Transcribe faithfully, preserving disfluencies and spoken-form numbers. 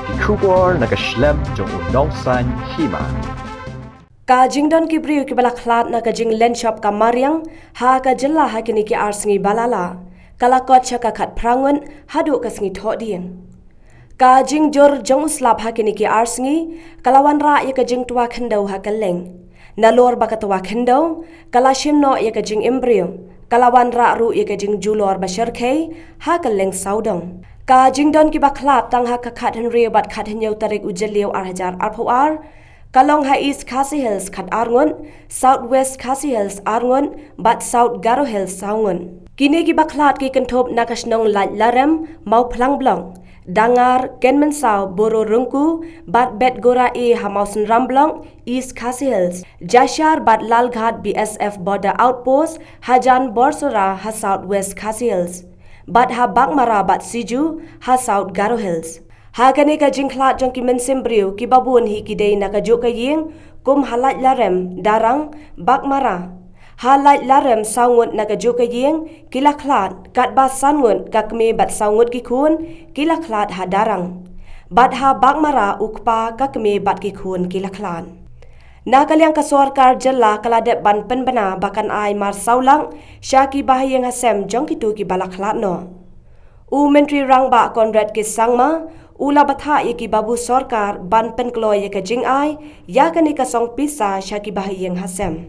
Ki khubor na ka shlem jong u Nongsaiñ Hima. Ka jingdon ki briew kiba la khlad na ka jinglen shop ka mariang ha ka jylla ha kine ki ar sngi ba la lah ka la kot sha ka khatphra ngut haduh ka sngi Thohdieng. Ka jingjur jong u slap ha kine ki ar sngi ka la wanrah ïa ka jingtwa khyndew ha kylleng. Nalor ba ka twa khyndew ka la shim noh ïa ka jingim briew, ka la wanrah ruh ïa ka jingjulor ba shyrkhei ha kylleng sawdong. Ka jingdon kiba khlad tang ha ka khathynriew bad khathynñiew tarik u Jylliew ar hajar arphew ar ka long ha East Khasi Hills khatar ngut, South West Khasi Hills ar ngut bad South Garo Hills saw ngut. Kine kiba khlad ki kynthup na ka shnong Laitlarem, Mawphlang Block, Dangar, Kenmynsaw, Boro Rungku bad Betgora A ha Mawsynram Block, East Khasi Hills, Jashar bad Lalghat B S F Border Outpost, hajan Borsora ha South West Khasi Hills, bad ha Baghmara bad Siju ha South Garo Hills. Ha kane ka jingkhlad jong ki mynsiem briew kiba bun hi ki dei na kajuh ka ïing, kum ha Laitlarem, Darrang, Baghmara. Ha Laitlarem saw ngut na kajuh ka ïing ki la khlad, katba san ngut ka kmie bad saw ngut ki khun ki la khlad ha Darrang. Bad ha Baghmara u kpa, ka kmie bad ki khun ki la khlad. Na ka liang ka sorkar jylla ka la dep ban pynbna ba kan ai mar saw lak sha ki bahaïing hasem jong kito kiba la khlad noh. U Myntri Rangbah Conrad K Sangma u la bthah ïa ki babu sorkar ban pynkloi ïa ka jingai ïa kane ka song pisa sha ki bahaïing hasem.